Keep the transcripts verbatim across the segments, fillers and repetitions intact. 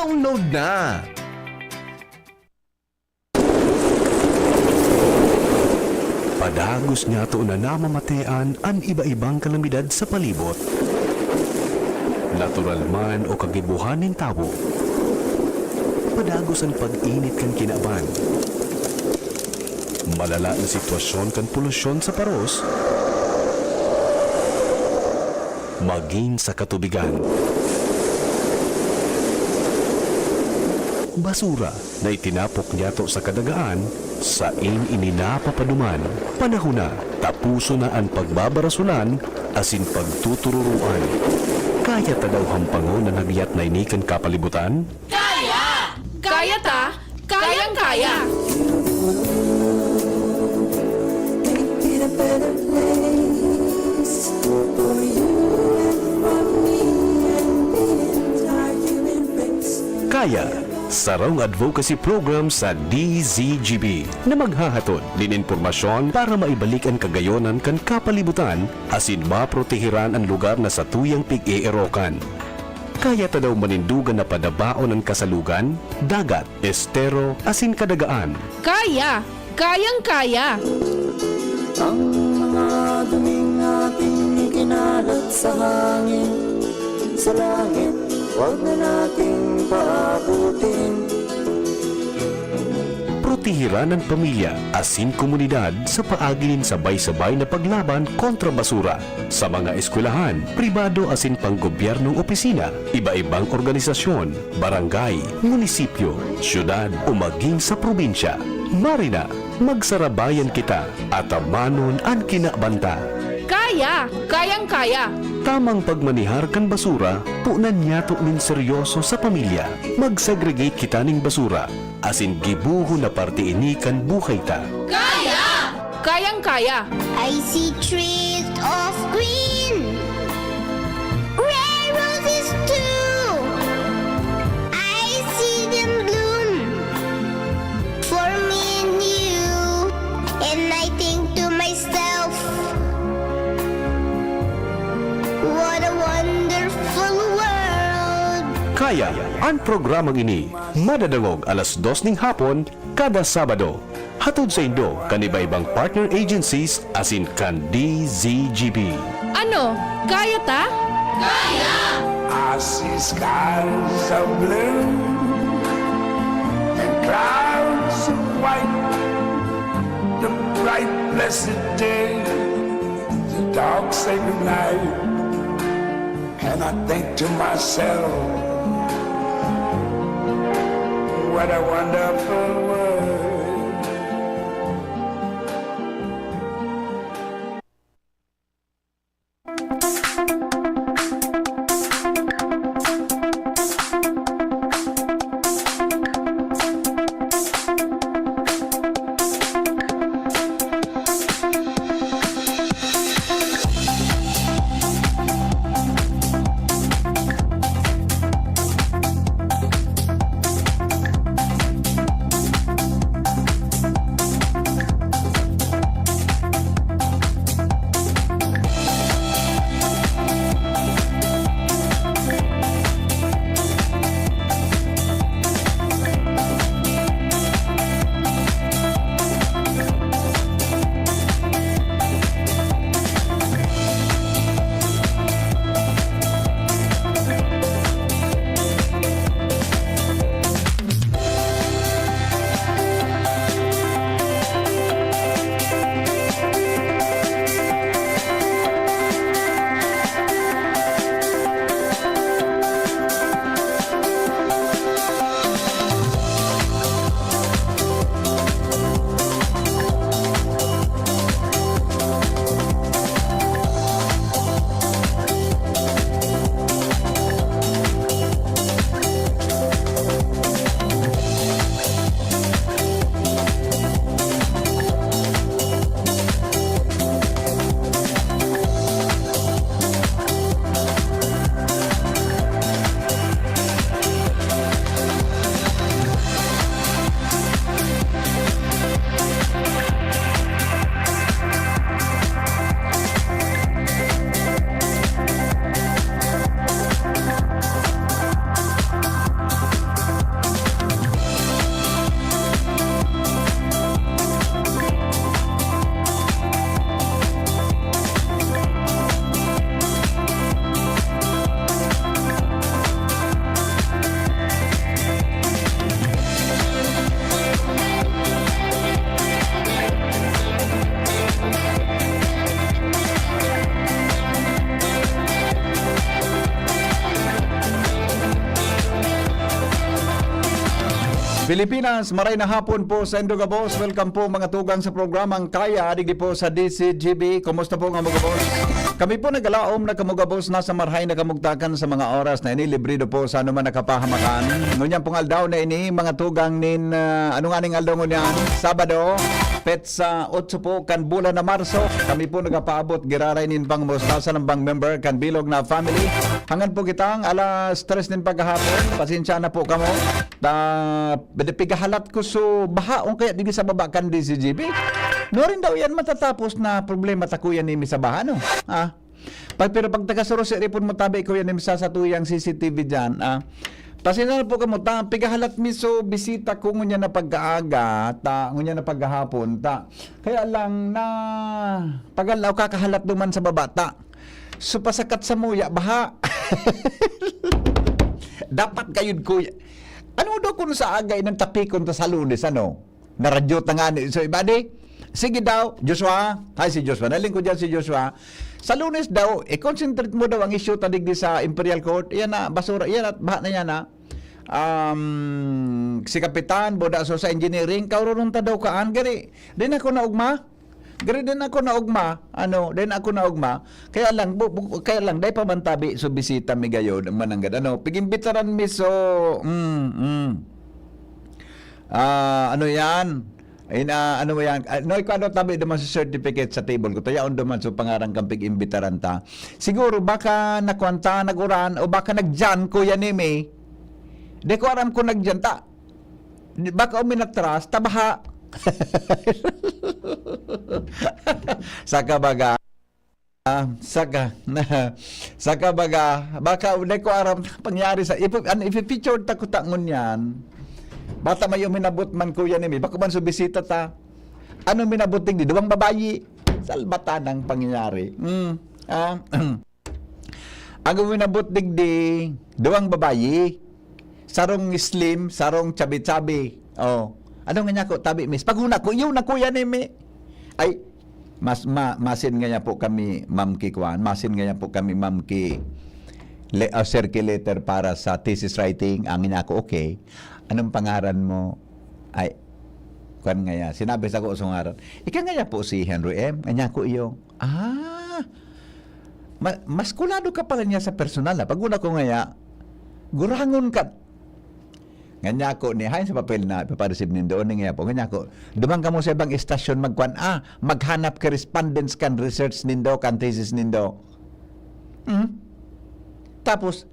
Download na! Padagos niyato na namamatean an iba-ibang kalamidad sa palibot. Natural man o kagibohan nin tawo. Padagos an pag-init kan kinaban. Malala na sitwasyon kan polusyon sa paros. Magin sa katubigan. Basura na itinapok niyato sa kadagaan, sain ini napapaduman. Panahon na, taposon na an pagbabarasonan asin pagtutururoan. Kaya ta daw hampangon an hagyat na ini kan kapalibutan? Kaya! Kaya ta! Kayang-kaya! Kaya, sarong advocacy program sa D Z G B na maghahatod nin impormasyon para maibalik an kagayonan kan kapalibutan asin maprotehiran an lugar na satuyang pig-eerokan. Kaya ta daw manindogan na padabaon an kasalugan, dagat, estero, asin kadagaan. Kaya! Kayang-kaya! Ang mga duming ating ikinalat sa hangin, sa langit, huwag na nating paabutin. Protehiran an pamilya asin komunidad sa paagi nin sabay-sabay na paglaban kontra basura. Sa mga eskwelahan, pribado asin panggobyernong opisina, iba-ibang organisasyon, barangay, munisipyo, syudad o magin sa probinsya. Marina, magsarabayan kita, atamanon an kinaban ta. Kaya! Kayang-kaya! Tamang pagmanehar kan basura, punan niyato nin seryoso sa pamilya. Mag-segregate kita nin basura, asin gibohon na parte ini kan buhay ta. Kaya! Kayang-kaya! I see trees of green, red roses too. I see them bloom for me and you. And I think to myself, what a wonderful world. Kaya, an programang ini madadangog alas dos ning hapon kada Sabado. Hatod saindo kan iba-ibang partner agencies asin kan D Z G B. Ano, kaya ta? Kaya! I see skies of blue and clouds of white. The bright blessed day, the dark sacred night. And I think to myself, what a wonderful world. Pilipinas, maray na hapon po sa indo gabos. Welcome po, mga tugang, sa programang Kaya, digdi po sa D C G B. Kumusta po, mga gabos? Kami po nagalaom na kamo gabos nasa marhay na kamugtakan sa mga oras na ini, librido po sa anuman na kapahamakan. Ngunyan pong aldaw na ini, mga tugang, nin, ah, ano nga ning aldaw ngunyan? Sabado, petsa otso po kan bulan na Marso. Kami po nagapaabot giraray nin pangumusta sa nambang member kan bilog na family. Hangan po kitang alas tres nin paghahapon. Pasensya na po kamo. Ta, pwede pigahalat ko so baha, o kaya digdi sa baba kan D C G B. Nuarin daw yan matatapos na problema ta, Kuya Nimi, sa baha, no? Ah. Pag, pero pag taga Suros, iripon mo tabi, Kuya Nimi, sa satuyang C C T V dyan, ah. Pasensya na po kamo, ta, pigahalat mi so bisita ko ngunyan na pagkaaga, ta, ngunyan na paghahapon, ta. Kaya lang na, pagal o kakahalat duman sa baba, ta. So, pasakat sa muya, baha. Dapat kayod, Kuya. Ano daw kung sa agay ng tapikon ta sa Lunes, ano? Naradyo ta nga ni, so, iba di? Sige daw, Joshua. Hi, si Joshua. Naling ko dyan si Joshua. Sa Lunes daw, i-concentrate mo daw ang issue ta digdi sa Imperial Court. Yan na, basura. Yan at baha na yan, ha. Um, si Kapitan, boda so sa engineering, kaururon ta daw kaan. Gari, din ako naugma. Gari din ako naugma. Ano, din ako naugma. Kaya lang, bu, bu, kaya lang, dai pa man tabi, so bisita mi gayod, ang mananggad. Ano, pigimbitaran mi, so, mm, mm. Ah, ano yan? Ay, na, ano mo yan? Ah, no, ikaw, ano, tabi naman sa certificate sa table ko. Tayaon naman, so, pangaran kang pig-imbitaran ta. Siguro, baka nakuan ta, nag-uran, o baka nagjan, Kuya Nimi. Di ko aram kung nagjan ta. Di, baka uminatras, tabaha. Saka baga, ah, saka, saka baga, baka di ko aram pangyari sa, ipo, ano, ipi-picture ta ko ta ngunyan. Bata may uminabot man, Kuya Nimi, bako man so bisita ta. Ano minabot digdi? Duwang babayi. Salbatan ang pangyayari. Mm. Ah, ang uminabot digdi, duwang babayi. Sarong slim, sarong chubby-chubby. Oh. Ano nga niya ko, tabi, miss? Pag una ko, yun na, Kuya Nimi. Ay, mas, ma, masin nga niya po kami, Ma'am Ki Kwan. Masin nga niya po kami, Ma'am Ki, le, ah, circle letter para sa thesis writing. Ang niya ko, okay. Anong pangaran mo? Ay, kwan nga niya. Sinabi sa ko sa ngaran. Ika nga niya po si Henry M. Nga niya ko iyo. Ah, ma, mas kulado ka pala niya sa personal, ha? Pag una ko nga niya, gurangon ka. Nga niya ko ni, hain sa papel na ipapareceive nindo, ni nga po. Nga niya ko, duman kamo sa ibang estasyon, magkwan, ah, maghanap ka respondents kan research nindo, kan thesis nindo. Hmm? Tapos,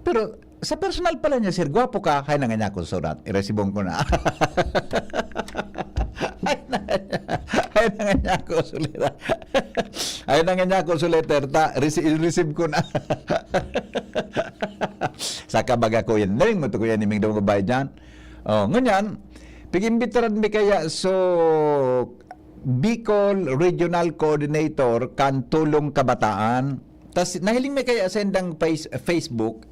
pero sa personal pala niya, sir, gwapo ka, hay na nga niya ko surat, iresibong ko na. Hay na nga niya, hay na nga niya ko surat. Hay na nga niya ko suleter, ta, resi-, receive ko na. Saka baga ko yan. Naring mo to, Kuya Niming, daw ko bayad dyan. Oh, ngunyan, pag-imbitaran mi kaya, so, Bicol Regional Coordinator kan Tulong Kabataan. Tas nahiling mi kaya sa indang face-, Facebook,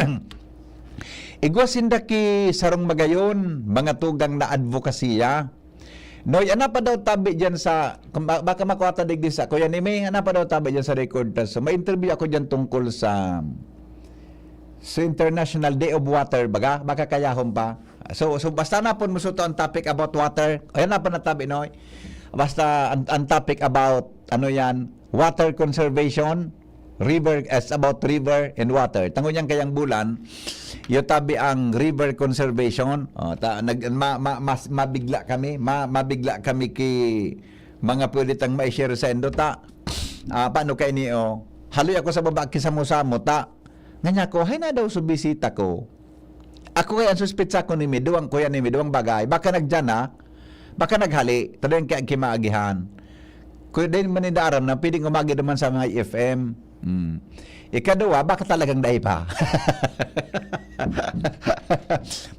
igwa sinda ki sarong magayon, mga tugang na advokasya. Noy, ana pa daw tabi diyan sa, kung ba, baka makuha ta digdi sa, Kuya Nimi, ana pa daw tabi diyan sa record ta. So, may interview ako diyan tungkol sa, sa International Day of Water, baga? Baka kayahon pa. So, so basta na pon musuto ang topic about water. Ayan na pa natabi, Noy. Basta ang, ang topic about, ano yan, water conservation, river, as about river and water. Tango niyang kayang bulan, iyo tabi ang river conservation. Oh, ta, nag, ma, ma, mas, mabigla kami, ma, mabigla kami ki mga pwede tang ma-share sa indo ta. Ah, paano kay ni, oh? Haloy ako sa baba, kisamo-samo ta. Nga niya ko, hay na daw so bisita ko. Ako kaya ang suspitsa ko ni mi, duwang kuya ni mi, duwang bagay. Baka nagdiyan na, baka naghali, ta dayon kaya kimaagihan. Kuya, dahil man ninda aram na, pwedeng umagi naman sa mga F M. Hmm. Ikaduwa, baka talagang dai pa.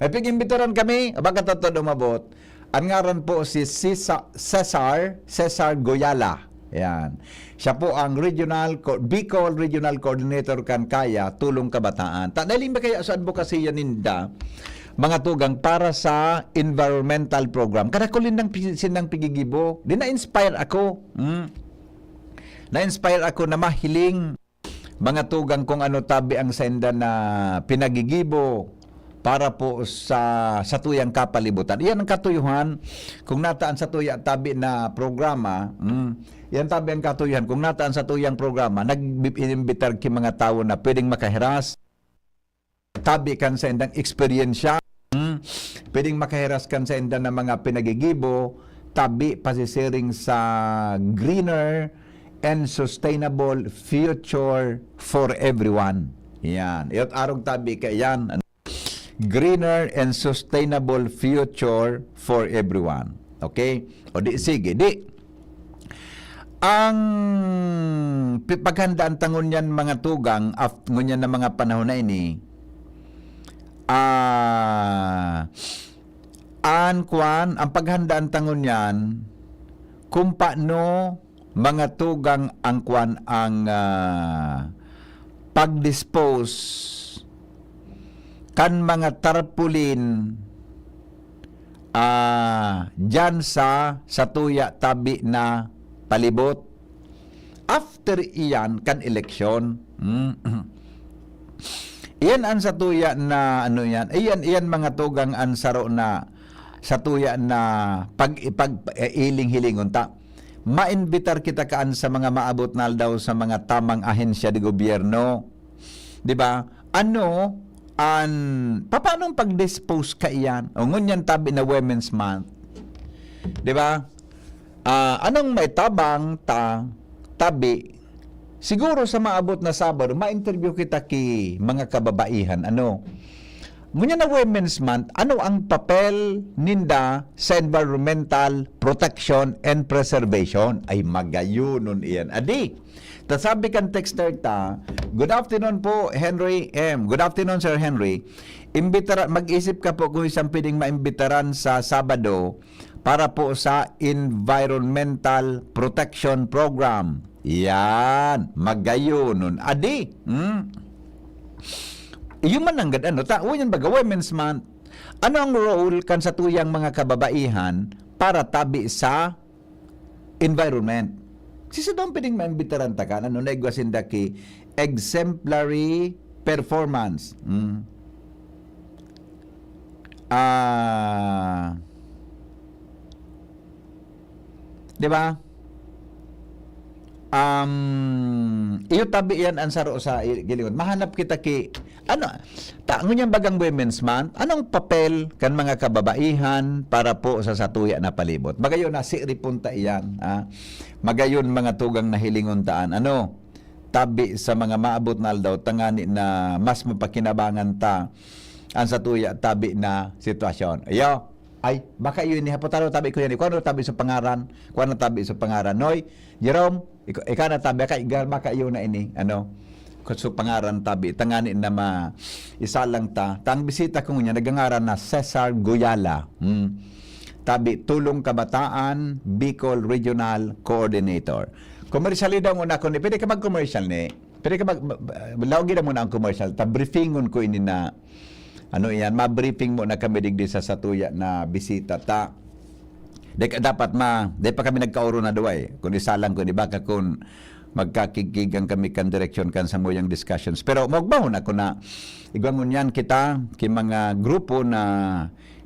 May pig-imbitaran kami, baka totoo umabot. Ang ngaran po si Cesar, Cesar, Cesar Goyala. Yan. Siya po ang regional co-, Bicol Regional Coordinator kan Kaya, Tulong Kabataan. Ta, dahil ba kaya sa advokasya ninda, mga tugang para sa environmental program. Kadakulin ng pi-, sinang pigigibo. Di na-inspire ako. Hmm. Na-inspire ako na mahiling mga tugang kung ano tabi ang senda na pinagigibo para po sa satuyang kapalibutan. Iyan ang katuyuhan. Kung nataan satuya tabi na programa, mm, iyan tabi ang katuyuhan. Kung nataan satuyang programa, nag-inimbitar ki mga tawo na pwedeng makahiras, tabi kan saindang eksperyensya, mm, pwedeng makahiras kan sainda na mga pinagigibo, tabi pasisiring sa greener and sustainable future for everyone. Yan. Iyot arog tabi kaiyan. Greener and sustainable future for everyone. Okay? O di, sige, di. Ang pi-, paghandaan ta ngunyan, mga tugang, af-, ngunyan na mga panahon na ini, ah, an kwan, ang paghandaan ta ngunyan, kung paano mga tugang ang kwan, ang, ah, pag-dispose kan mga tarpaulin, ah, diyan sa, satuya tabi na palibot. After iyan, kan eleksyon, mm, iyan ang satuya na, ano yan, iyan, iyan mga tugang ang saro na satuya na pag, pag, eh, hiling-hilingon ta. Maimbitar kita kaan sa mga maabot na aldaw sa mga tamang ahensya de gobyerno. Di ba? Ano an, papaanong pag-dispose kaiyan? O ngunyan tabi na Women's Month. Di ba? Ah, anong maitabang ta, tabi? Siguro sa maabot na Sabado, ma-interview kita ki mga kababaihan. Ano? Ngunyan na Women's Month, ano ang papel ninda sa environmental protection and preservation? Ay, magayonon iyan. Adi, ta sabi kan texter ta, "Good afternoon po, Henry M." Good afternoon, Sir Henry. Imbitara-, mag-isip ka po kung isang pwedeng maimbitaran sa Sabado para po sa Environmental Protection Program. Yan, magayonon. Adi, hmm? Iyo man nanggad, ano, ta, yan baga, Women's Month. Ano ang role kan satuyang mga kababaihan para tabi sa environment? Sisay daw pwedeng maimbitaran ta kan, ano, naigwa sinda ki exemplary performance. Hmm. Ah, di ba? Um, iyo tabi yan ang saro sa i-, gilingon. Mahanap kita ki, ano, ta, ngunyan bagang Women's Month, anong papel kan mga kababaihan para po sa satuya na palibot? Magayon na, si Ripunta iyan, ah. Magayon mga tugang na hilingon taan. Ano? Tabi sa mga maabot na aldaw, tangani na mas mapakinabangan ta ang satuya tabi na sitwasyon. Iyo, ay, baka iyo ini, hapot taro tabi ko yan. Kung ano tabi sa pangaran, kung ano tabi sa pangaran. Noy, Jerome, ikaw, ikaw na tabi, baka, baka iyo na ini, ano, kung sa pangaran tabi, tangani na ma, isa lang ta. Tang bisita ko niya, nagangaran na Cesar Guyala. Hmm. Tabi, Tulong Kabataan, Bicol Regional Coordinator. Commercial daw muna ako ni, pwede ka mag-commercial ni? Pwede ka mag, ba-, ba-, laogi na muna ang commercial. Ta briefingon ko ini na, ano iyan, ma-briefing muna kami digdi sa satuya na bisita ta. Di ka, dapat ma, di pa kami nagkaoro na duwa eh. Kung isa lang, kung iba ka, kung magkakigkigan kami kan direksyon kan samuyang discussions. Pero maugmahon ako na igwangon yan kita, ki mga grupo na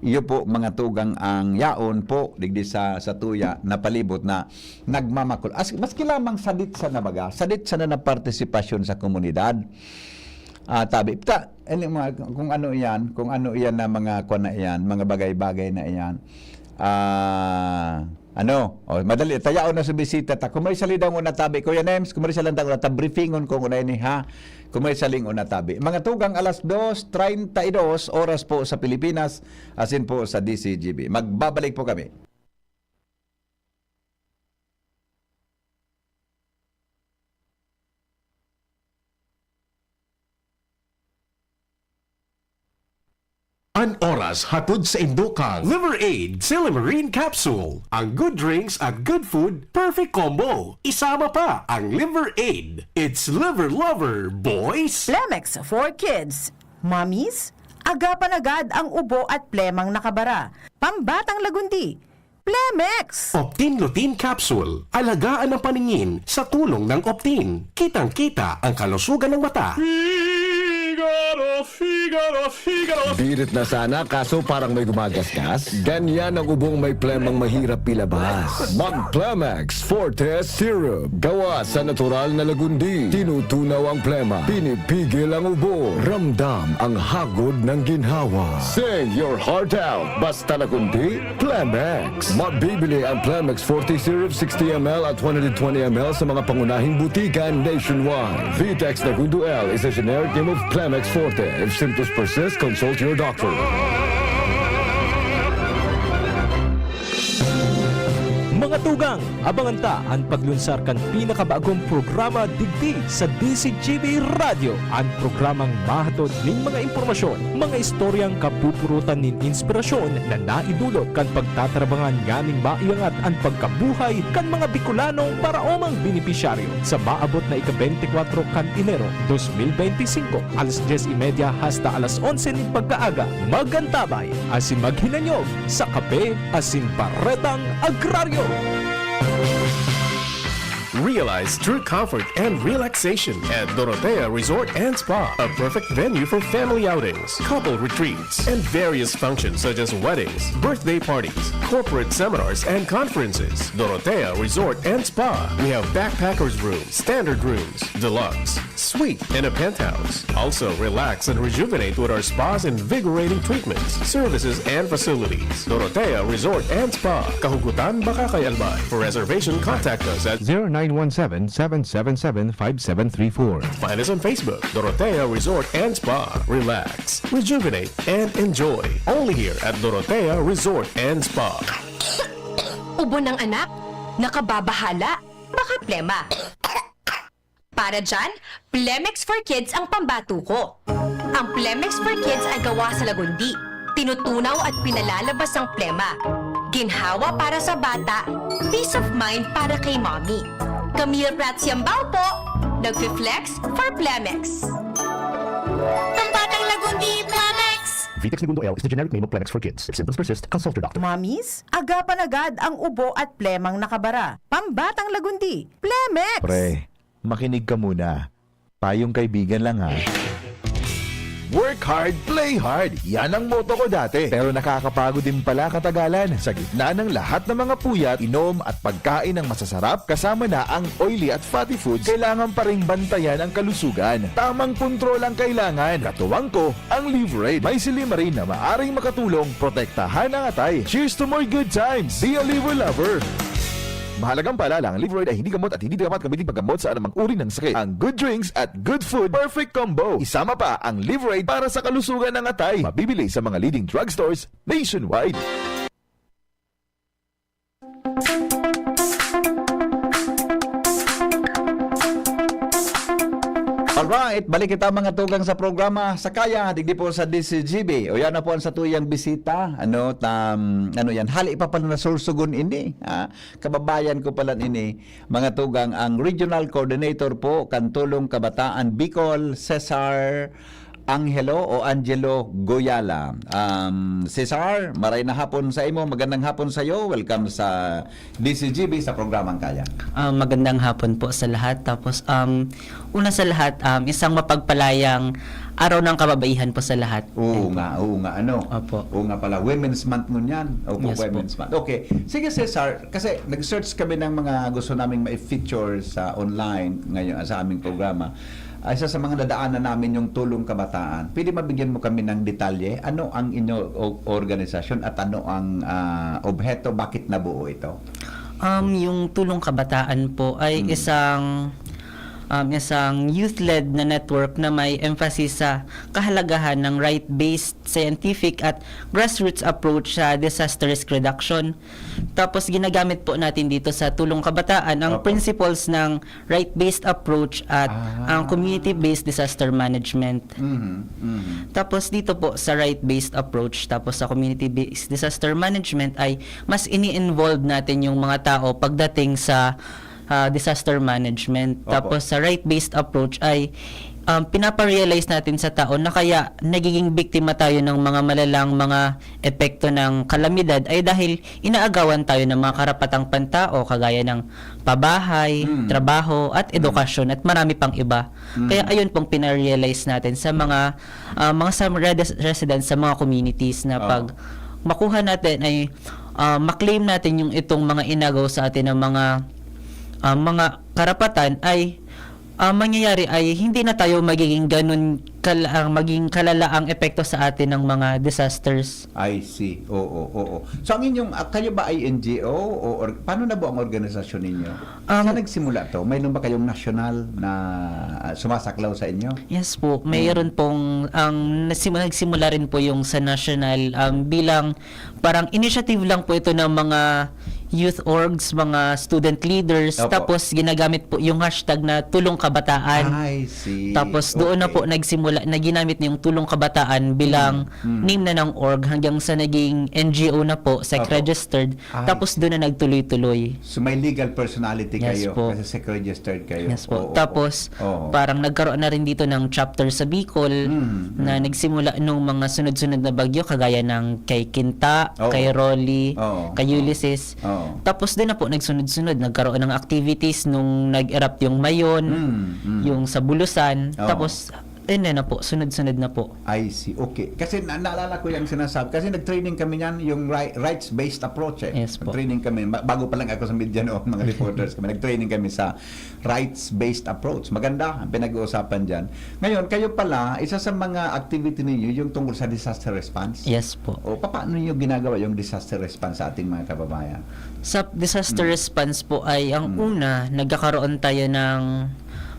iyo po, mga tugang, ang yaon po digdi sa, sa tuya na palibot na nagmamakul-, as, maski lamang sadit sana baga, sadit sana na partisipasyon sa komunidad. Ah, tabi, ta, ano, mga, kung ano iyan, kung ano iyan na mga kwan na iyan, mga bagay-bagay na iyan. Ah, ano, o, madali, tayaon na sa bisita ta. Commercial daw muna tabi, Kuya Nems, commercial lang ta muna, ta briefingon ko muna ini, ha? Commercial lang muna tabi. Mga tugang, alas dos treinta y dos oras po sa Pilipinas, asin po sa D C G B. Magbabalik po kami. An oras hatod saindo kan Liver Aid Silymarin Capsule. Ang good drinks at good food, perfect combo. Isama pa ang Liver Aid. It's Liver Lover, boys! Plemex for Kids. Mommies, agapan agad ang ubo at plemang nakabara. Pambatang lagundi. Plemex! Optin Lutein Capsule. Alagaan ang paningin sa tulong ng Optin. Kitang-kita ang kalusugan ng mata. Figaro! Birit na sana, kaso parang may gumagasgas. Ganyan ang ubong may plemang mahirap ilabas. Mag Plemex Forte Syrup. Gawa sa natural na lagundi. Tinutunaw ang plema. Pinipigil ang ubo. Ramdam ang hagod ng ginhawa. Sing your heart out. Basta lagundi, Plemex. Mabibili ang Plemex Forte Syrup sixty M L at one hundred twenty M L sa mga pangunahing butika nationwide. Vitex Nagundo L is a generic name of Plemex Forte. If symptoms persist, consult your doctor. Mga tugang, abangan ta an paglunsar kan pinakabagong programa digdi sa D C G B Radio, an programang mahatod nin mga impormasyon, mga istoryang kapupurutan nin inspirasyon na naidulot kan pagtatarabangan nganing maiangat an pagkabuhay kan mga Bicolanong paraomang benepisyaryo. Sa maabot na ika-beintikwatro kan Enero, dos mil beintisinko, alas dyes y media hasta alas onse nin pagkaaga, mag-antabay asin maghinanyog sa kape asin baretang agraryo. Realize true comfort and relaxation at Dorotea Resort and Spa, a perfect venue for family outings, couple retreats, and various functions such as weddings, birthday parties, corporate seminars, and conferences. Dorotea Resort and Spa. We have backpackers rooms, standard rooms, deluxe, suite, and a penthouse. Also, relax and rejuvenate with our spa's invigorating treatments, services, and facilities. Dorotea Resort and Spa, Kahugutan, Bacacay, Albay. For reservation, contact us at zero nine one seven, seven seven seven, five seven three four. Find us on Facebook, Dorotea Resort and Spa. Relax, rejuvenate, and enjoy. Only here at Dorotea Resort and Spa. Ubo ng anak? Nakababahala? Baka plema. Para dyan, Plemex for Kids ang pambato ko. Ang Plemex for Kids ay gawa sa lagundi. Tinutunaw at pinalalabas ang plema. Ginhawa para sa bata, peace of mind para kay mommy. Camille Prats Yambao po, nagfi-flex for Plemex. Pambatang lagundi, Plemex! Vitex Negundo L is the generic name of Plemex for Kids. If symptoms persist, consult your doctor. Mommies, agapan agad ang ubo at plemang nakabara. Pambatang lagundi, Plemex! Pre, makinig ka muna. Payong kaibigan lang, ha. Work hard, play hard. Yan ang motto ko dati. Pero nakakapagod din pala katagalan. Sa gitna ng lahat ng mga puyat, inom at pagkain ng masasarap, kasama na ang oily at fatty foods, kailangan pa ring bantayan ang kalusugan. Tamang kontrol ang kailangan. Katuwang ko, ang Livraid. May silymarin na maaring makatulong protektahan ang atay. Cheers to more good times! Be a Liver Lover! Mahalagang paalala, ang Livraid ay hindi gamot at hindi dapat gamitin paggamot sa anumang uri ng sakit. Ang good drinks at good food, perfect combo. Isama pa ang Livraid para sa kalusugan ng atay. Mabibili sa mga leading drugstores nationwide. Alright, balik kita, mga tugang, sa programa sa Kaya, digdi po sa D C G B. O, yan na po ang satuyang bisita. Ano, tam, ano yan? Hali pa pala na Sorsogon ini, ha? Kababayan ko pala ini, mga tugang, ang Regional Coordinator po kan Tulong Kabataan Bicol, Cesar Angelo o Angelo Goyala. Um, Cesar, maray na hapon sa imo, magandang hapon sa iyo. Welcome sa D C G B sa programang Kaya. Ah, magandang hapon po sa lahat. Tapos, um, una sa lahat, um, isang mapagpalayang araw ng kababaihan po sa lahat. Oo nga, oo nga, ano? Opo. Oo nga pala, Women's Month ngunyan. Opo, yes po. Women's Month. Okay. Sige, Cesar, kasi nag-search kami ng mga gusto naming ma-feature sa online ngayon, sa aming programa. Ay, isa sa mga nadaanan namin yung Tulong Kabataan. Pwede mabigyan mo kami ng detalye? Ano ang inyo o-, organisasyon at ano ang, ah, obheto? Bakit nabuo ito? Um, yung Tulong Kabataan po ay Mm. isang, um, isang youth-led na network na may emphasis sa kahalagahan ng right-based, scientific at grassroots approach sa disaster risk reduction. Tapos ginagamit po natin dito sa Tulong Kabataan ang Opo. principles ng right-based approach at Ah. ang community-based disaster management. Mhm, mhm. Tapos dito po sa right-based approach, tapos sa community-based disaster management ay mas ini-involve natin yung mga tao pagdating sa, ah, disaster management. Opo. Tapos sa right-based approach ay um, pinapa-realize natin sa tao na kaya nagiging biktima tayo ng mga malalang mga epekto ng kalamidad ay dahil inaagawan tayo ng mga karapatang pantao, kagaya ng pabahay, Mm. trabaho, at Mm. edukasyon, at marami pang iba. Mm. Kaya ayun pong pina-realize natin sa mga, ah, mga sa redes-, residents sa mga communities na Oo. pag makuha natin ay, ah, ma-claim natin yung itong mga inagaw sa atin ng mga, ah, mga karapatan ay, ah, mangyayari ay hindi na tayo magiging ganun kal-, ah, maging kalala ang epekto sa atin ng mga disasters. I see. Oo, oo. So, ang inyong, ah, kayo ba ay N G O o or-, paano na po ang organisasyon ninyo? Um, Saan nagsimula 'to? Mayroon ba kayong nasyonal na, ah, sumasaklaw sa inyo? Yes po, Hmm. mayroon pong, ang nasim-, nagsimula rin po yung sa national, um, bilang parang initiative lang po ito ng mga youth orgs, mga student leaders, Opo. tapos ginagamit po yung hashtag na Tulong Kabataan. I see. Tapos doon na Okay. po nagsimula, na ginamit na yung Tulong Kabataan bilang Hmm. Hmm. name na ng org hanggang sa naging N G O na po, sec Opo. registered. I Tapos see. doon na nagtuloy-tuloy. So, may legal personality Yes kayo po. kasi sec registered kayo. Yes po. Oo, Tapos, oo. Oo. parang nagkaroon na rin dito ng chapter sa Bicol Mm, na mm. nagsimula nung mga sunod-sunod na bagyo, kagaya ng kay Kinta, Oo. kay Rolly, Oo, kay oo. Ulysses. Oo. Tapos doon na po, nagsunod-sunod. Nagkaroon ng activities nung nag-erupt yung Mayon, Mm, mm. yung sa Bulusan. Oo. Tapos, Hindi na po, sunod-sunod na po. I see. Okay. Kasi na-, naalala ko yung sinasabi. Kasi nag-training kami niyan, yung ri-, rights-based approach eh. Yes po. Nag-training kami. Ba-, bago pa lang ako sa media noon, mga reporters kami. Nag-training kami sa rights-based approach. Maganda ang pinag-uusapan dyan. Ngayon, kayo pala, isa sa mga activity ninyo, yung tungkol sa disaster response. Yes po. O, pa-, paano nyo ginagawa yung disaster response sa ating mga kababayan? Sa disaster Hmm. response po ay, ang Hmm. una, nagkakaroon tayo ng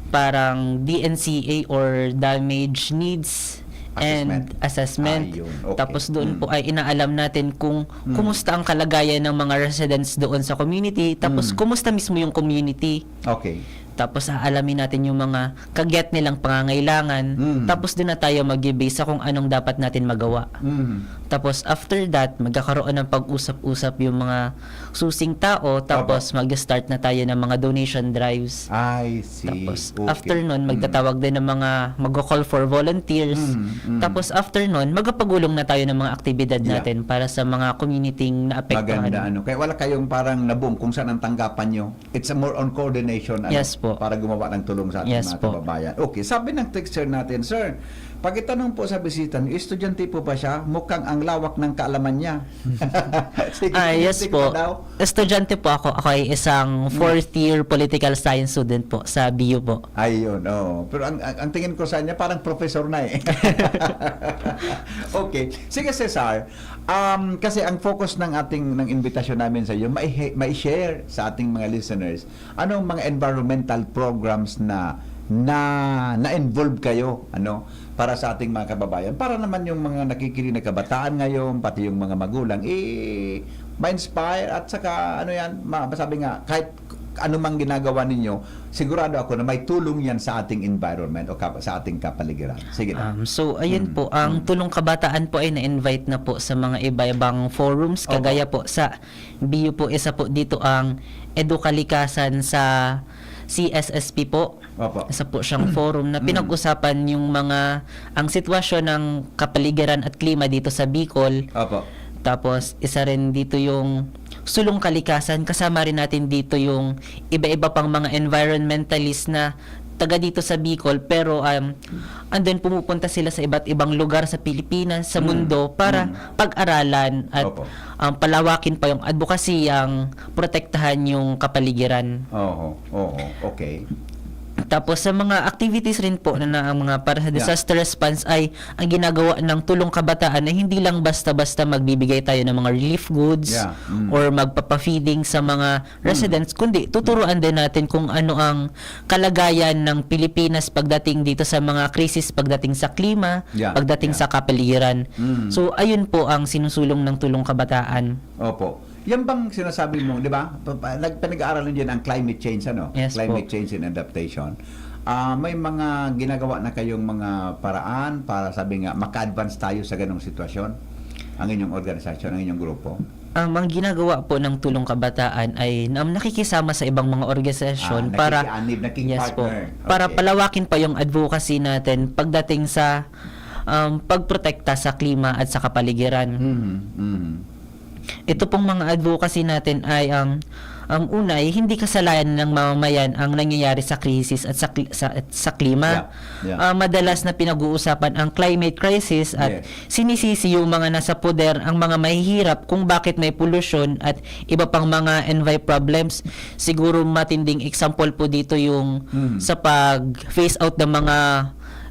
parang D N C A or damage needs and Assessment. assessment. Ayun, okay. Tapos doon po Mm. ay inaalam natin kung Mm. kumusta ang kalagayan ng mga residents doon sa community, tapos Mm. kumusta mismo yung community. Okay. Tapos aalamin natin yung mga kagyat nilang pangangailangan. Mm. Tapos doon na tayo mag-base sa kung anong dapat natin magawa. Mm. Tapos after that, magkakaroon ng pag-usap-usap yung mga susing tao, tapos Opo. mag-start na tayo ng mga donation drives. I see. Tapos Okay. after nun, Mm. magtatawag din ng mga, magko-call for volunteers. Mm, mm. Tapos after nun, magpapagulong na tayo ng mga aktibidad Yeah. natin para sa mga community na apektuhan. Maganda, ano. Kaya wala kayong parang naboom kung saan ang tanggapan nyo. It's a more on coordination, ano, Yes po. para gumawa ng tulong sa ating Yes mga po. kababayan. Okay, sabi ng texter natin, "Sir, pakitanong po sa bisita niyo, estudyante po ba siya? Mukhang ang lawak ng kaalaman niya." Sige, Ah, yes estudyante ka po. pa daw? Estudyante po ako. Ako ay isang Hmm. fourth year political science student po sa B U po. Ayun, oo. Pero ang, ang, ang tingin ko sa niya, parang professor na eh. Okay. Sige, Cesar. Um, kasi ang focus ng ating, ng imbitasyon namin sa iyo, mai-, mai-share sa ating mga listeners, anong mga environmental programs na, na, na-involve kayo, ano, para sa ating mga kababayan? Para naman yung mga nakikinig na kabataan ngayon, pati yung mga magulang, eh, ma-inspire at saka, ano yan, ma-, masabi nga, kahit anumang ginagawa ninyo, sigurado ako na may tulong yan sa ating environment o kap-, sa ating kapaligiran. Sige na. Um, so, ayun Hmm. po, ang Hmm. Tulong Kabataan po ay na-invite na po sa mga iba-ibang forums, Opo. kagaya po sa B U po, isa po dito ang Edukalikasan sa C S S P po. Opo. Isa po siyang forum na Hmm. pinag-usapan yung mga, ang sitwasyon ng kapaligiran at klima dito sa Bicol. Opo. Tapos, isa rin dito yung Sulong Kalikasan. Kasama rin natin dito yung iba-iba pang mga environmentalist na taga dito sa Bicol, pero, um, andun pumupunta sila sa iba't ibang lugar sa Pilipinas, sa Mm. mundo, para Mm. pag-aralan at, Opo. um, palawakin pa yung advocacy, ang protektahan yung kapaligiran. Oo, oo, okay. Tapos sa mga activities rin po na, na ang mga para sa Yeah. disaster response ay ang ginagawa ng Tulong Kabataan ay hindi lang basta-basta magbibigay tayo ng mga relief goods Yeah. Mm. or magpapa-feeding sa mga Mm. residents, kundi tuturuan din natin kung ano ang kalagayan ng Pilipinas pagdating dito sa mga krisis, pagdating sa klima, Yeah, pagdating yeah. sa kapaligiran. Mm. So, ayun po ang sinusulong ng Tulong Kabataan. Opo. Yan bang sinasabi mo, di ba? Pa-, pa-, nag-, pinag-aaralan din ang climate change, ano? Yes Climate po. change and adaptation. Ah, may mga ginagawa na kayong mga paraan para, sabi nga, maka-advance tayo sa ganong sitwasyon? ang inyong organisasyon, ang inyong grupo? Um, ang ginagawa po ng Tulong Kabataan ay, um, nakikisama sa ibang mga organisasyon Ah, para nakikianib, Yes po. nakikipagpartner. Para Okay. palawakin pa yung advocacy natin pagdating sa, um, pagprotekta sa klima at sa kapaligiran. Mhm, mhm. Ito pong mga advocacy natin ay, um, um, una ay hindi kasalanan ng mamamayan ang nangyayari sa krisis at sa kli- sa, at sa klima. Yeah, yeah. Ah, madalas na pinag-uusapan ang climate crisis at Yes. sinisisi yung mga nasa poder, ang mga mahihirap kung bakit may polusyon at iba pang mga envi problems. Siguro matinding example po dito yung Mm. sa pag-phase out ng mga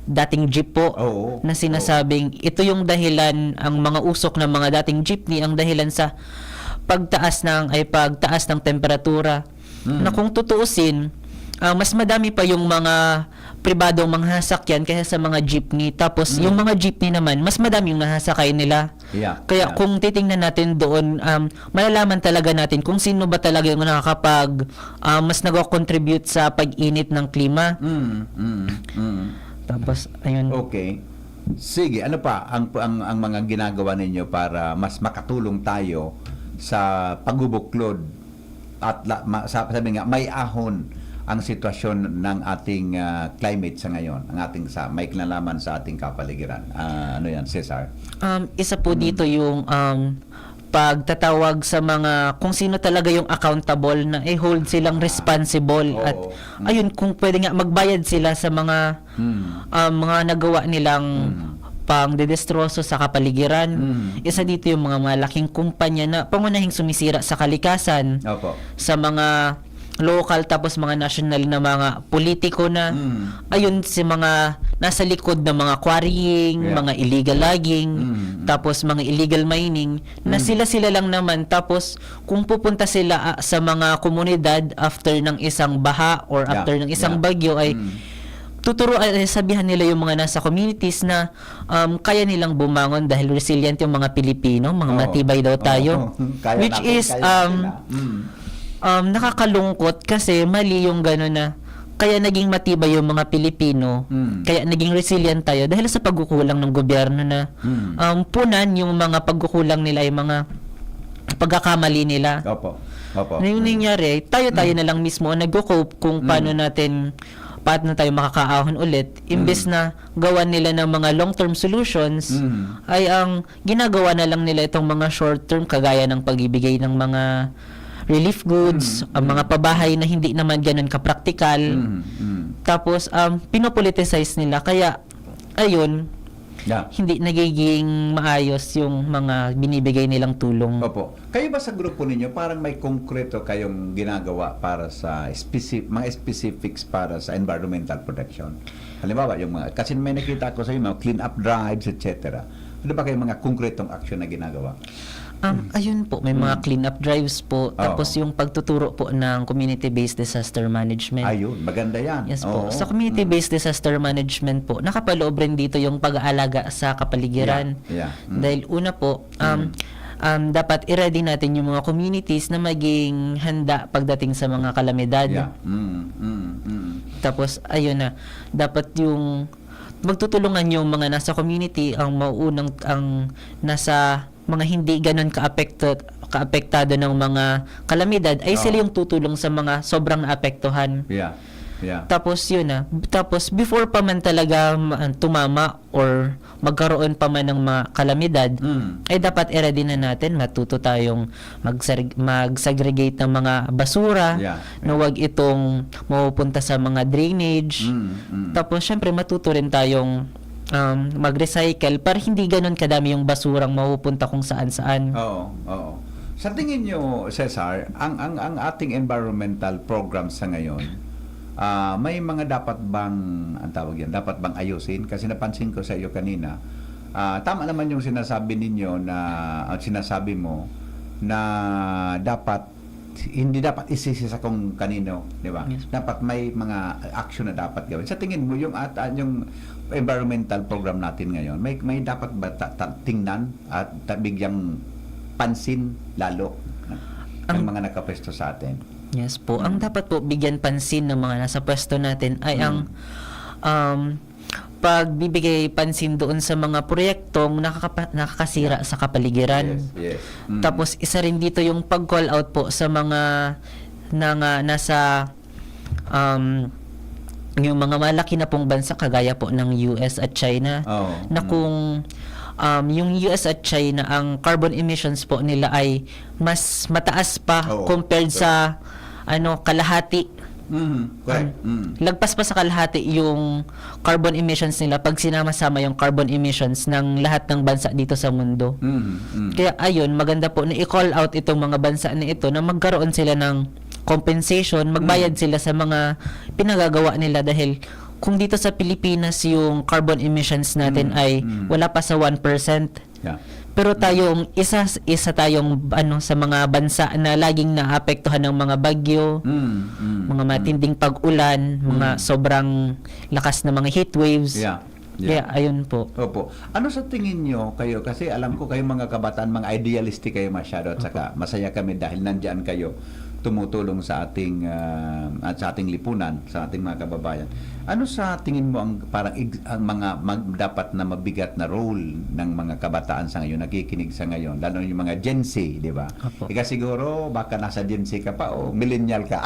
dating jeep po Oo, na sinasabing ito yung dahilan, ang mga usok ng mga dating jeepney ang dahilan sa pagtaas ng, ay pagtaas ng temperatura. Mm. Na kung tutuusin, ah, mas madami pa yung mga pribadong mga sasakyan kaysa sa mga jeepney. Tapos Mm. yung mga jeepney naman, mas madami yung nasasakay nila. Yeah, Kaya yeah. kung titingnan natin doon, um, malalaman talaga natin kung sino ba talaga yung nakakapag, ah, mas nagko-contribute sa pag-init ng klima. Mm, mm, mm. Tapos, ayun. Okay. Sige, ano pa ang, ang, ang mga ginagawa ninyo para mas makatulong tayo sa pagbubuklod at la, ma, sa, sabi nga, may ahon ang sitwasyon ng ating, ah, climate sa ngayon, ang ating sa, may kinalaman sa ating kapaligiran. Ah, ano yan, Cesar? Um, isa po Mm. dito yung, um, pagtatawag sa mga, kung sino talaga yung accountable na i-hold silang Ah. responsible. Oo. At Mm. ayun, kung pwede nga, magbayad sila sa mga, Mm. um, mga nagawa nilang Mm. pangdedestroso sa kapaligiran. Mm. Isa dito yung mga malaking kumpanya na pangunahing sumisira sa kalikasan, Opo. sa mga local tapos mga national na mga politiko na Mm. ayun, si mga nasa likod ng mga quarrying, Yeah. mga illegal logging, Mm. tapos mga illegal mining, na Mm. sila-sila lang naman. Tapos kung pupunta sila, ah, sa mga komunidad after ng isang baha or Yeah. after ng isang Yeah. bagyo, ay Mm. tuturo, ay sabihan nila yung mga nasa communities na, um, kaya nilang bumangon dahil resilient yung mga Pilipino, mga Oo. matibay daw tayo. Oo. Kaya Which natin, is, kaya um, natin na. Mm. Um, nakakalungkot kasi mali yung gano'n na kaya naging matibay yung mga Pilipino, Mm. kaya naging resilient tayo dahil sa pagkukulang ng gobyerno na, Mm. um, punan yung mga pagkukulang nila, yung mga pagkakamali nila. Opo. Opo. Na yung Mm. nangyari, tayo-tayo Mm. na lang mismo ang nagko-cope kung Mm. paano natin, paano tayo makakaahon ulit. Imbes Mm. na gawan nila ng mga long-term solutions, Mm. ay ang ginagawa na lang nila itong mga short-term, kagaya ng pagbibigay ng mga relief goods, Mm. ang Mm. mga pabahay na hindi naman ganun kapraktikal. Mm. Mm. Tapos, um, pinopoliticize nila. Kaya, ayun, Yeah. hindi nagiging maayos yung mga binibigay nilang tulong. Opo. Kayo ba sa grupo ninyo, parang may konkreto kayong ginagawa para sa speci-, mga specifics para sa environmental protection? Halimbawa, yung mga, kasi may nakita ko sa inyo, mga clean-up drives, et cetera. Ano ba kayong mga konkretong aksyon na ginagawa? Um, ayun po, may mga Mm. clean-up drives po. Oo. Tapos yung pagtuturo po ng community-based disaster management. Ayun, maganda yan. Yes po. Oo. Sa community-based disaster management po, nakapaloob rin dito yung pag-aalaga sa kapaligiran. Yeah, yeah. Mm. Dahil una po, um, Mm. um, dapat i-ready natin yung mga communities na maging handa pagdating sa mga kalamidad. Yeah. Mm, mm, mm. Tapos, ayun na, dapat yung magtutulungan yung mga nasa community, ang mauunang, ang nasa mga hindi ganun kaapekto, kaapektado ng mga kalamidad, ay Oo. sila yung tutulong sa mga sobrang naapektuhan. Yeah. Yeah. Tapos yun na. Tapos before pa man talaga ma-, tumama or magkaroon pa man ng mga kalamidad, Mm. ay dapat i-ready na natin, matuto tayong magseg-, mag-segregate ng mga basura Yeah. na wag itong mapupunta sa mga drainage. Mm, mm. Tapos syempre matuto rin tayong, um, mag-recycle para hindi ganun kadami yung basurang mapupunta kung saan-saan. Oo, oo. Sa tingin nyo, Cesar, ang, ang, ang ating environmental program sa ngayon, ah, may mga dapat bang, ang tawag yan, dapat bang ayusin? Kasi napansin ko sa iyo kanina, ah, tama naman yung sinasabi ninyo na, at sinasabi mo na dapat, hindi dapat isisi sa kung kanino, di ba? Yes. Dapat may mga action na dapat gawin. Sa tingin mo, yung at, at yung environmental program natin ngayon, may, may dapat ba ta-, ta-, tingnan at ta-, bigyang pansin lalo ng Ang mga nakapwesto sa atin? Yes po. Ang Mm. dapat po bigyan pansin ng mga nasa pwesto natin ay Mm. ang, um, pagbibigay pansin doon sa mga proyektong nakakapa-, nakakasira Yeah. sa kapaligiran. Yes, yes. Mm. Tapos, isa rin dito yung pag-call out po sa mga nanga-, nasa, um, yung mga malaki na pong bansa, kagaya po ng U S at China, Oo. na Mm. kung, um, yung U S at China, ang carbon emissions po nila ay mas mataas pa Oo. compared So sa, ano, kalahati. Mhm. Correct. Um, Mm. lagpas pa sa kalahati yung carbon emissions nila pag sinama-sama yung carbon emissions ng lahat ng bansa dito sa mundo. Mhm. Mm. Kaya ayun, maganda po na i-call out itong mga bansa na ito na magkaroon sila ng compensation, magbayad Mm. sila sa mga pinagagawa nila dahil kung dito sa Pilipinas yung carbon emissions natin Mm. ay Mm. wala pa sa one percent. Yeah. Pero Mm. tayong isa, isa tayong, ano, sa mga bansa na laging naapektuhan ng mga bagyo, Mm, mm, mga mm. matinding pag-ulan, mga Mm. sobrang lakas na mga heat waves. Yeah. Yeah. Kaya, ayun po. Opo. Ano sa tingin nyo kayo? Kasi alam ko kayong mga kabataan, mga idealistic kayo masyado at Opo. saka masaya kami dahil nandyan kayo tumutulong sa ating, ah, at sa ating lipunan, sa ating mga kababayan. Ano sa tingin mo ang parang ig-, ang mga mag-, dapat na mabigat na role ng mga kabataan sa ngayon, nakikinig sa ngayon, lalo na yung mga Gen Z, di ba? Opo. Ika siguro, baka nasa Gen Z ka pa o millennial ka.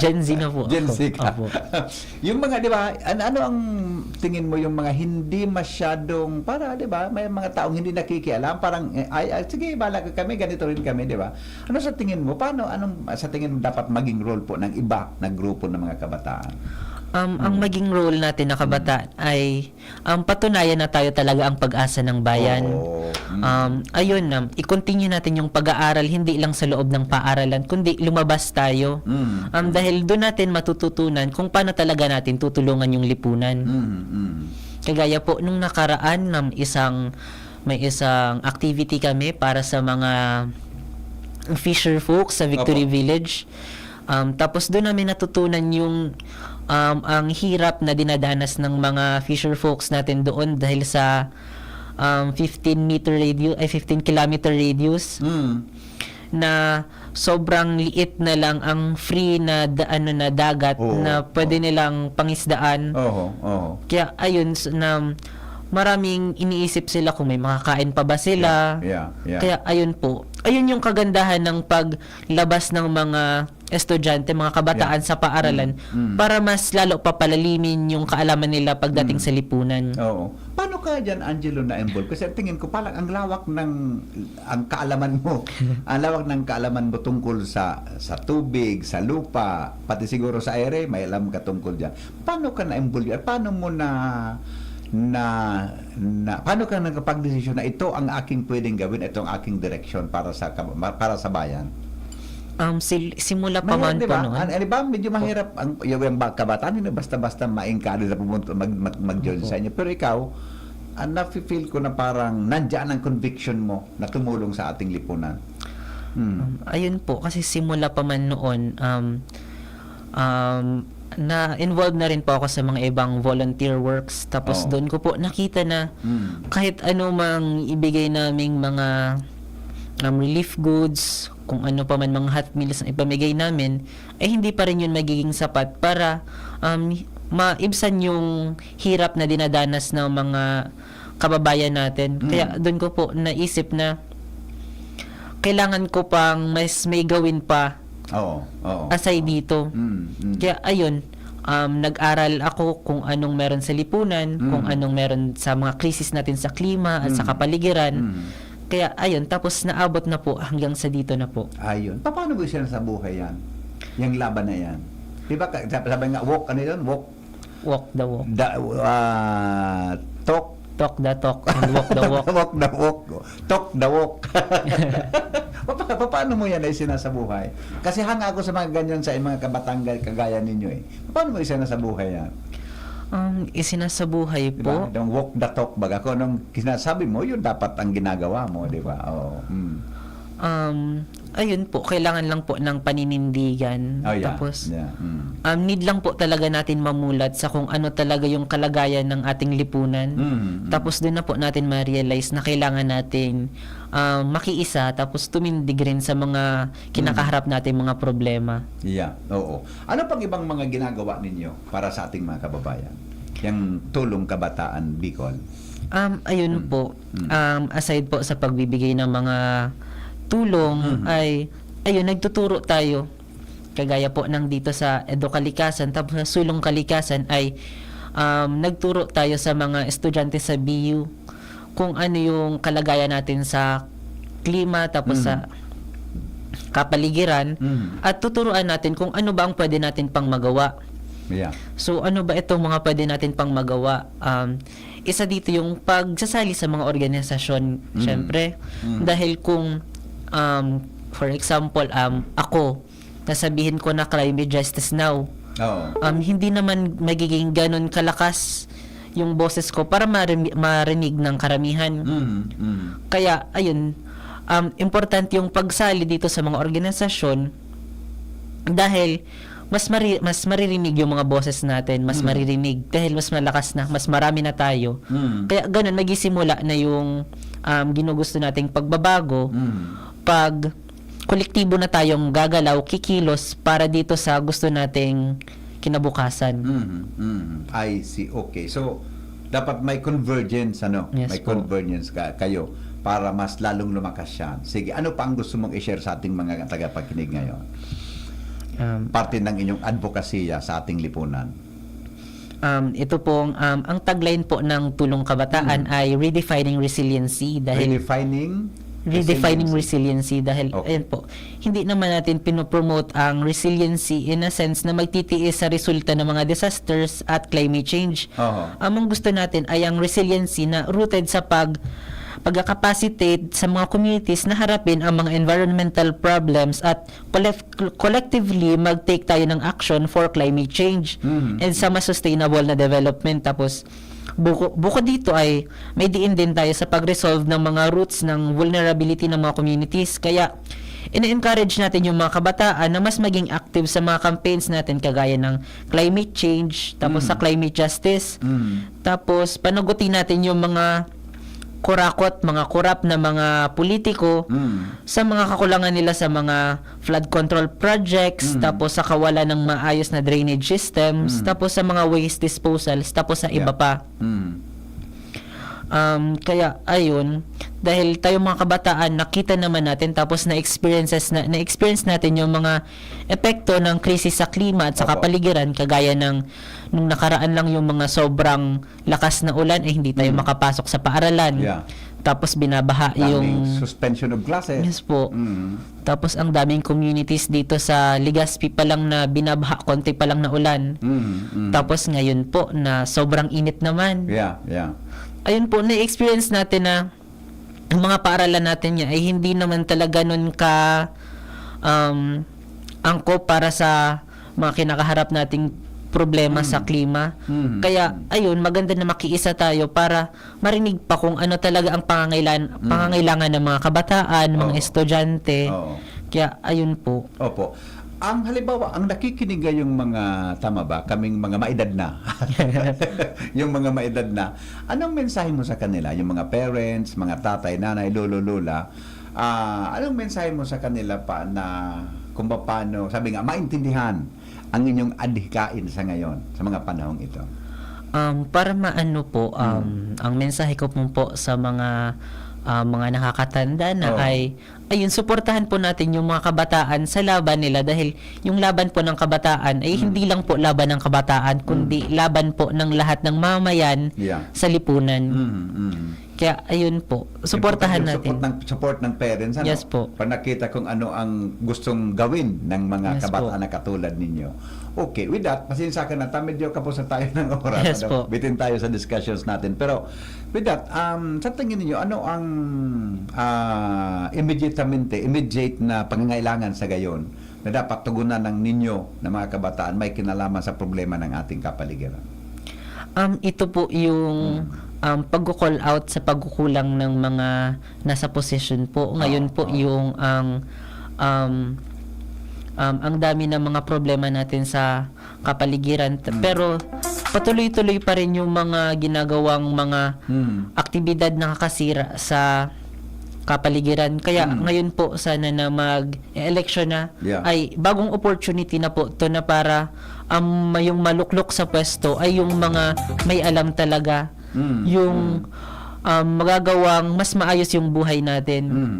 Gen Z na po Gen ako. Z ka. Opo. Yung mga, di ba, an-, ano ang tingin mo yung mga hindi masyadong, para, di ba, may mga taong hindi nakikialam, parang, eh, ay, ay, sige, bahala ka kami, ganito rin kami, di ba? Ano sa tingin mo? Paano, anong, sa tingin mo dapat maging role po ng iba na grupo ng mga kabataan? Um, ang Mm. maging role natin na kabataan Mm. ay, um, patunayan na tayo talaga ang pag-asa ng bayan. Oo. Mm. Um, ayun, um, i-continue natin yung pag-aaral, hindi lang sa loob ng paaralan, kundi lumabas tayo. Mm. Um, Mm. dahil doon natin matututunan kung paano talaga natin tutulungan yung lipunan. Mm, mm. Kagaya po nung nakaraan, um, isang, may isang activity kami para sa mga fisher folks sa Victory Opo. Village. Um, tapos doon namin natutunan yung, um, ang hirap na dinadanas ng mga fisher folks natin doon dahil sa, um, fifteen meter radius, ay, fifteen kilometer radius Mm. na sobrang liit na lang ang free na da-, ano na, dagat Oo, na pwede oo. nilang pangisdaan. Oho, oho. Kaya ayun, s-, na maraming iniisip sila kung may makakain pa ba sila. Yeah, yeah, yeah. Kaya ayun po. Ayun yung kagandahan ng paglabas ng mga estudyante, mga kabataan Yeah. sa paaralan Mm, mm. para mas lalo pa palalimin yung kaalaman nila pagdating Mm. sa lipunan. Oo. Paano ka diyan, Angelo, na-involve? Kasi ang tingin ko, parang ang lawak ng, ang kaalaman mo, ang lawak ng kaalaman mo tungkol sa, sa tubig, sa lupa, pati siguro sa aire, may alam ka tungkol diyan. Paano ka na-involve? At paano mo na, na, na, paano ka nakapagdesisyon na ito ang aking pwedeng gawin, ito ang aking direksyon para sa kab-, para sa bayan? Um, sil-, simula pa Mahirap, man di po ba? noon. An-, ano ba, medyo Opo. mahirap ang, yung, yung ba-, kabataan, hindi basta-basta maengkado na pumunta, mag-, mag-, mag-join Opo. sa inyo. Pero ikaw, ah, nafe-feel ko na parang nandiyan ang conviction mo na tumulong sa ating lipunan. Hmm. Um, ayun po, kasi simula pa man noon, um, um, na-involve na rin po ako sa mga ibang volunteer works. Tapos Oo. doon ko po nakita na Hmm. kahit ano mang ibigay naming mga, um, relief goods, kung ano pa man mga hot meals na ipamigay namin, ay hindi pa rin yun magiging sapat para, um, maibsan yung hirap na dinadanas ng mga kababayan natin. Mm. Kaya doon ko po naisip na kailangan ko pang mas may gawin pa Oo, oo, aside oo. dito. Mm, mm. Kaya ayun, um, nag-aral ako kung anong meron sa lipunan, kung Mm. anong meron sa mga krisis natin sa klima at sa Mm. kapaligiran. Mm. Kaya ayun, tapos naabot na po hanggang sa dito na po. Ayun. Paano mo isinasabuhay yan? Yung laban na yan? Di ba, ka-, sabi nga, walk, ano yun? Walk Walk the walk. Da-, ah, talk. Talk the talk and walk the walk. Walk the walk. Talk the walk. Papa-, papaano mo yan ay sinasabuhay? Kasi hanga ako sa mga ganyan sa mga kabataan ga-, kagaya ninyo eh. Paano mo isinasabuhay yan? Um, isinasabuhay Di ba? po. Yung walk the talk, baga. Kung anong sinasabi mo, yun dapat ang ginagawa mo, di ba? Oo. Mm. Um, ayun po, kailangan lang po ng paninindigan. Oh, yeah. Tapos, Yeah. Mm. um, need lang po talaga natin mamulat sa kung ano talaga yung kalagayan ng ating lipunan. Mm, mm. Tapos doon na po natin ma-realize na kailangan nating, um, makiisa, tapos tumindig rin sa mga kinakaharap Mm. nating mga problema. Yeah, oo. Ano pang ibang mga ginagawa ninyo para sa ating mga kababayan? Yang Tulong Kabataan Bicol? Um, ayun Mm. po, Mm. um, aside po sa pagbibigay ng mga tulong, Mhm. ay, ayun, nagtuturo tayo. Kagaya po ng dito sa Edu Kalikasan, tapos sa Sulong Kalikasan ay, um, nagturo tayo sa mga estudyante sa B U kung ano yung kalagayan natin sa klima, tapos Mhm. sa kapaligiran, Mhm. at tuturuan natin kung ano ba ang pwede natin pang magawa. Yeah. So, ano ba itong mga pwede natin pang magawa? Um, isa dito yung pagsasali sa mga organisasyon, Mm. syempre. Mm. Dahil kung, um, for example, um, ako, nasabihin ko na climate justice now, Oo. um, hindi naman magiging ganun kalakas yung boses ko para marimi- marinig ng karamihan. Mm, mm. Kaya, ayun, um, importante yung pagsali dito sa mga organisasyon dahil mas mari- mas maririnig yung mga boses natin, mas Mm. maririnig dahil mas malakas na, mas marami na tayo. Mm. Kaya ganun, magsisimula na yung, um, ginugusto nating pagbabago Mm. pag kolektibo na tayong gagalaw, kikilos para dito sa gusto nating kinabukasan. Mhm, mhm. I see. Okay. So, dapat may convergence, ano? Yes May po. convergence ka, kayo para mas lalong lumakas yan. Sige, ano pa ang gusto mong i-share sa ating mga tagapakinig ngayon? Um, Parte ng inyong advokasya sa ating lipunan. Um, ito pong, um, ang tagline po ng Tulong Kabataan Hmm. ay Redefining Resiliency dahil Redefining Redefining resiliency. Resiliency dahil, Okay. ayun po, hindi naman natin pinopromote ang resiliency in a sense na magtitiis sa resulta ng mga disasters at climate change. Oho. Ang gusto natin ay ang resiliency na rooted sa pag pagkakapacitate sa mga communities na harapin ang mga environmental problems at collect- collectively mag-take tayo ng action for climate change Mhm. and sa mas sustainable na development. Tapos, buko, bukod dito ay may diin din tayo sa pag-resolve ng mga roots ng vulnerability ng mga communities. Kaya, ina-encourage natin yung mga kabataan na mas maging active sa mga campaigns natin kagaya ng climate change, tapos Mm. sa climate justice. Mm. Tapos, panagutin natin yung mga kurakot, mga korap na mga politiko Mm. sa mga kakulangan nila sa mga flood control projects, Mm. tapos sa kawalan ng maayos na drainage systems, Mm. tapos sa mga waste disposals, tapos sa iba Yeah. pa. Mm. Um, kaya, ayun, dahil tayo mga kabataan, nakita naman natin, tapos na-experiences na, na-experience natin yung mga epekto ng krisis sa klima at sa Opo. kapaligiran, kagaya ng nung nakaraan lang yung mga sobrang lakas na ulan, eh, hindi tayo Mm. makapasok sa paaralan. Yeah. Tapos binabaha Daming yung suspension of classes. Yes po. Mm. Tapos ang daming communities dito sa Legazpi pa lang na binabaha, konti pa lang na ulan. Mm, mm. Tapos ngayon po na sobrang init naman. Yeah, yeah. Ayun po, na-experience natin na ang mga paaralan natin niya ay hindi naman talaga nun ka, um, angkop para sa mga kinakaharap nating problema Mm. sa klima. Mm. Kaya, Mm. ayun, maganda na makiisa tayo para marinig pa kung ano talaga ang pangangailan-, Mm. pangangailangan ng mga kabataan, mga Oo. estudyante. Oo. Kaya, ayun po. Opo. Ang halimbawa, ang nakikinig ngayong mga, tama ba, kaming mga maedad na. Yung mga maedad na, anong mensahe mo sa kanila? Yung mga parents, mga tatay, nanay, lolo, lola, ah, anong mensahe mo sa kanila pa na kung paano, sabi nga, maintindihan ang inyong adhikain sa ngayon, sa mga panahong ito? Um, para maano po, um, Mm. ang mensahe ko po, po sa mga, ah, mga nakakatanda na Oo. ay, ayun, suportahan po natin yung mga kabataan sa laban nila dahil yung laban po ng kabataan ay Mm. hindi lang po laban ng kabataan, kundi Mm. laban po ng lahat ng mamayan Yeah. sa lipunan. Mm, mm. Kaya, ayun po, suportahan Importante yung natin. Support ng, support ng parents, ano? Yes po. Para nakita kung ano ang gustong gawin ng mga Yes po. kabataan na katulad ninyo. Okay, with that, pasensya ka na, ta medyo kapos na tayo ng oras. Yes Ano? po. Bitin tayo sa discussions natin. Pero with that, um, sa tingin ninyo, ano ang, ah, immediatamente, immediate na pangangailangan sa gayon na dapat tugunan ng ninyo na mga kabataan may kinalaman sa problema ng ating kapaligiran? Um, ito po yung, Mm. um, pagko-call out sa pagkukulang ng mga nasa posisyon po. Ngayon Oo, po oo. yung ang, um, um, ang dami ng mga problema natin sa kapaligiran. T- Mm. Pero patuloy-tuloy pa rin yung mga ginagawang mga Mm. aktibidad na nakakasira sa kapaligiran. Kaya Mm. ngayon po, sana na mag-election na, Yeah. ay bagong opportunity na po to na para, um, yung maluklok sa pwesto ay yung mga may alam talaga, Mm. yung, Mm. um, magagawang mas maayos yung buhay natin. Mm.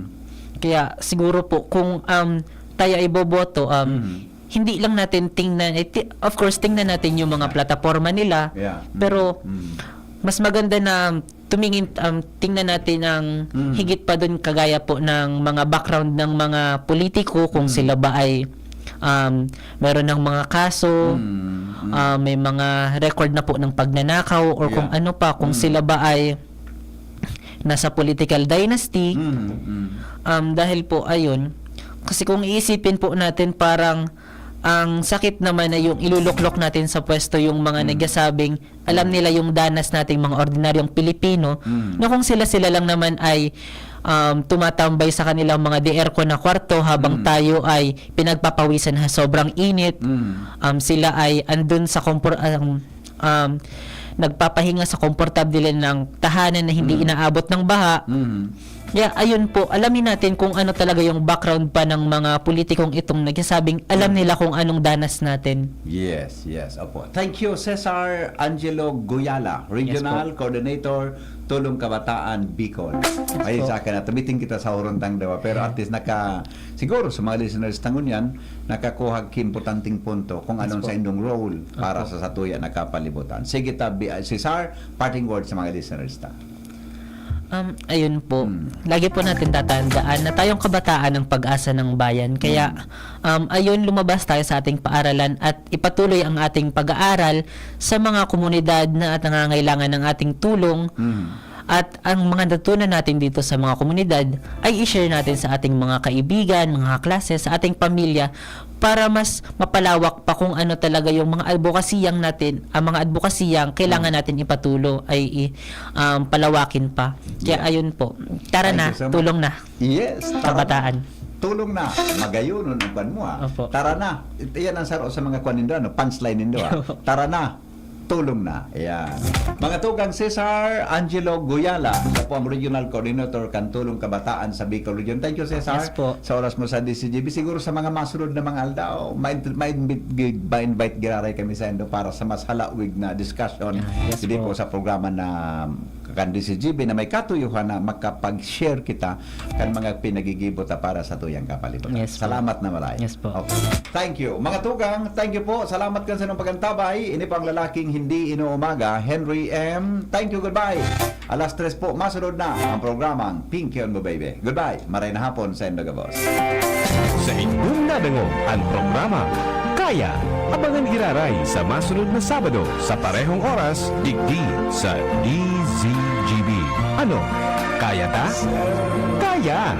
Kaya siguro po kung, um, tayo ay boboto, um, Mm. hindi lang natin tingnan, eh, ti- of course, tingnan natin yung mga plataporma nila, Yeah. pero Mm. mas maganda na tumingin, um, tingnan natin ang Mm. higit pa dun, kagaya po ng mga background ng mga politiko, kung Mm. sila ba ay, um, meron ng mga kaso, Mm, mm. ah, may mga record na po ng pagnanakaw, or kung Yeah. ano pa, kung Mm. sila ba ay nasa political dynasty. Mm, mm. Um, dahil po, ayun, kasi kung iisipin po natin, parang ang sakit naman na yung iluluklok natin sa pwesto yung mga Mm. nagsasabing alam nila yung danas nating mga ordinaryong Pilipino, Mm. na kung sila-sila lang naman ay, um, tumatambay sa kanilang mga de-aircon na kwarto habang Mm. tayo ay pinagpapawisan sa sobrang init, Mm. um, sila ay andun sa kompor-, um, um, nagpapahinga sa komportable ng tahanan na hindi Mm. inaabot ng baha. Mm. Kaya, ayun po, alamin natin kung ano talaga yung background pa ng mga politikong itong nagsasabing alam Mm. nila kung anong danas natin. Yes, yes. Opo. Thank you, Cesar Angelo Guyala, Regional Yes po. Coordinator, Tulong Kabataan, Bicol. Yes Ay, po. sa akin, natumiting kita sa Hurontang Dawa. Pero at least, naka, siguro sa mga listeners tangon yan, nakakuha ki importanteng punto kung Yes anong po. sa indong role para Opo. sa satuya na kapalibutan. Sige, tabi, ah, Cesar, parting word sa mga listeners ta. Um, ayun po. Hmm. Lagi po natin tatandaan na tayong kabataan ang pag-asa ng bayan. Kaya, Hmm. um, ayun, lumabas tayo sa ating paaralan at ipatuloy ang ating pag-aaral sa mga komunidad na at nangangailangan ng ating tulong. Hmm. At ang mga natutunan natin dito sa mga komunidad ay i-share natin sa ating mga kaibigan, mga kaklase, sa ating pamilya para mas mapalawak pa kung ano talaga yung mga advokasiyang natin, ang mga advokasiyang kailangan Hmm. natin ipatulo, ay i-, um, palawakin pa. Kaya Yeah. ayun po. Tara Thank na, you so much. tulong na. Yes, tara Kabataan. na. Tulong na. Magayon ang kwan mo, ah. Opo. Tara na. Ito yan ang saro sa mga kwan nindo, ano, punchline nindo, ah. Tara na. Tulong na. Ayan. Mga tugang, Cesar Angelo Guyala, siya po ang Regional Coordinator kan Tulong Kabataan sa Bicol Region. Thank you, Cesar, Yes po. sa oras mo sa D C G B. Siguro sa mga masunod na mga aldaw, ma-, ma-, ma-invite giraray kami sa indo para sa mas halawig na discussion. Ah, yes Hindi po. po sa programa na kan D C G B na may katuyuhan na makapag-share kita kan mga pinagigibo ta para sa tuyang kapalibutan. Yes po. Salamat na maray. Yes po. Okay. Thank you. Mga tugang, thank you po. Salamat kan sa inyong pag-antabay. Ini po ang lalaking hindi inuumaga, Henry M. Thank you, goodbye. Alas tres po, masunod na ang programang Pinky on Mo Baby. Goodbye. Maray na hapon sa indo gabos. Sa indong nadangog an programa Kaya, abangan giraray sa masunod na Sabado sa parehong oras, digdi sa D Z G B. Ano? Kaya ta? Kaya!